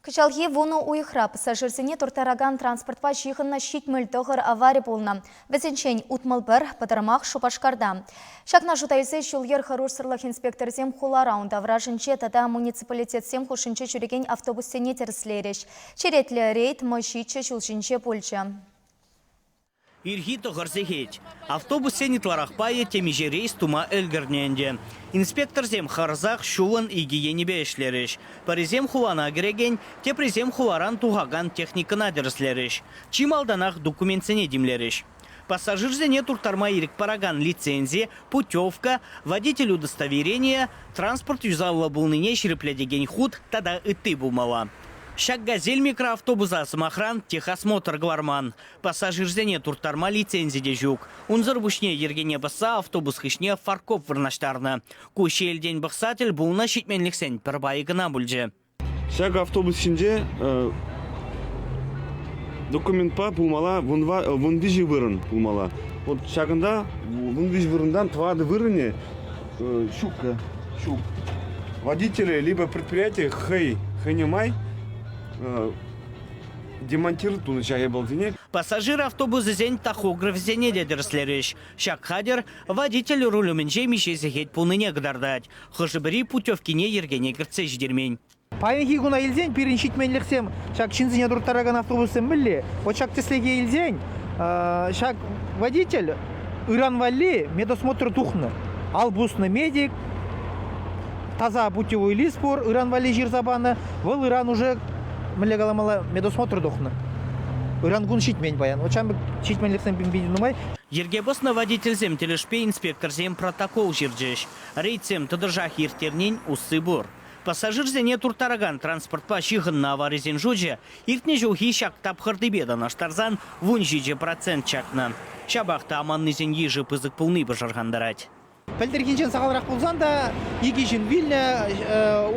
Кӑҫалхи вунӑ уйӑхра пассажирсене турттаракан транспортпа ҫыхӑннӑ 79 авари пулнӑ. Вӗсенчен 61 пӑтӑрмах Шупашкарта. Ҫакна шута илсе ҫул-йӗр хӑрушсӑрлӑх инспекторӗсем хулара ун таврашӗнче тата муниципалитетсем хушшинче ҫӳрекен автобуссене тӗрӗслерӗҫ. Черетлӗ рейд Мӑ-ҫиччӗ ҫул ҫинче пулчӗ. Ирхи тӑхӑр сехет. Автобуссен ытларах пайӗ темиҫе рейс тума ӗлкӗрнӗ ӗнтӗ. Инспекторсем харӑсах ҫулӑн икӗ енӗпе ӗҫлерӗҫ. Пӗрисем хулана кӗрекен, теприсем хуларан тухакан техникӑна тӗрӗслерӗҫ. Чи малтанах документсене тимлерӗҫ. Пассажирсене турттарма ирӗк паракан лицензи, путевка, водитель удостоверенийӗ, транспорт юсавлӑ пулнине ҫирӗплетекен хут тата ытти пулмалла. Ҫак «Газель» микроавтобуса, сӑмахран, техосмотр кӑларман. Пассажирсене турттарма лицензи те ҫук. Унсӑр пуҫне йӗркене пӑсса автобус хыҫне фаркоп вырнаҫтарнӑ. Ку ҫиелтен пӑхса тӗл пулнӑ ҫитменлӗхсен пӗр пайӗ кӑна пулчӗ. Ҫак автобус ҫинче документпа пулмалла вун виҫӗ вырӑн пулмалла. Вот ҫакӑнта 13 вырӑнтан тӑватӑ вырӑнӗ ҫук. Ҫук. Водителе либо предприятие хӑй хӑйне май демонтировать тунӑ ҫак япаласене. Пассажир автобусӗсен тахографӗсене те тӗрӗслерӗҫ. Ҫак хатӗр водитель руль умӗнче миҫе сехет пулнине кӑтартать. Хӑшӗ-пӗри путевкине йӗркене кӗртсе ҫитермен. Паянхи куна илсен пирӗн ҫитменлӗхсем ҫак ҫынсене турттаракан автобуссем мӗнле? Вот ҫак тӗслӗхе илсен ҫак водитель ыран валли медосмотр тухнӑ. Ал пуснӑ медик, таса путевой лист пур, ыран валли ҫырса панӑ. Вӑл ыран уже, мӗнле каламалла, медосмотр тухнӑ. Ыран кун ҫитмен паян. Вот ҫавӑн пек ҫитменлӗхсем питӗ нумай. Йӗрке пӑснӑ водительсем тӗлӗшпе инспекторсем протокол ҫырчӗҫ. Рейдсем тӑтӑшах ирттернин усси пур. Пассажирсене турттаракан транспортпа ҫыхӑннӑ аварисен шучӗ иртнӗ ҫулхи ҫак тапхӑртипе танлаштарсан 17% чакнӑ. Ҫапах та аманнисен йышӗ пысӑк пулни пӑшӑрхантарать. Пӗлтӗрхинчен сахалрах пулсан та икӗ ҫын вилнӗ,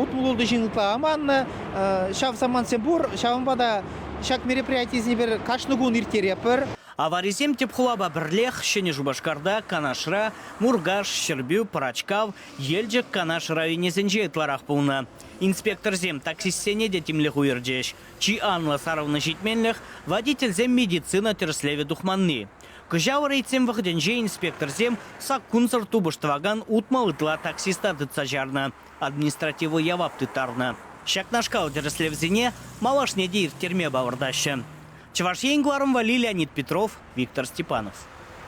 66 ҫын ытла аманнӑ. Ҫав самантсем пур, ҫавӑнпа та ҫак мероприятисене пӗр кашни кун ирттеретпӗр. Аварисем тӗп хулапа пӗрлех Ҫӗнӗ Шупашкарта, Канашра, Муркаш, Ҫӗрпӳ, Пӑрачкав, Елчӗк, Канаш районӗсенче ытларах пулнӑ. Инспекторсем таксистсене те тимлӗх уйӑрчӗҫ. Чи анлӑ сарӑлнӑ ҫитменлӗх – водительсем медицина тӗрӗслевӗ тухманни. Кӑҫал рейдсем вӑхӑтӗнче инспекторсем саккунсӑр тупӑш тӑвакан 60 ытла таксиста тытса чарнӑ, административлӑ явап тыттарнӑ. Ҫакнашкал тӗрӗслевсене малашне те ирттерме палӑртаҫҫӗ. Чӑваш Ен кӑларӑм валли Леонид Петров, Виктор Степанов.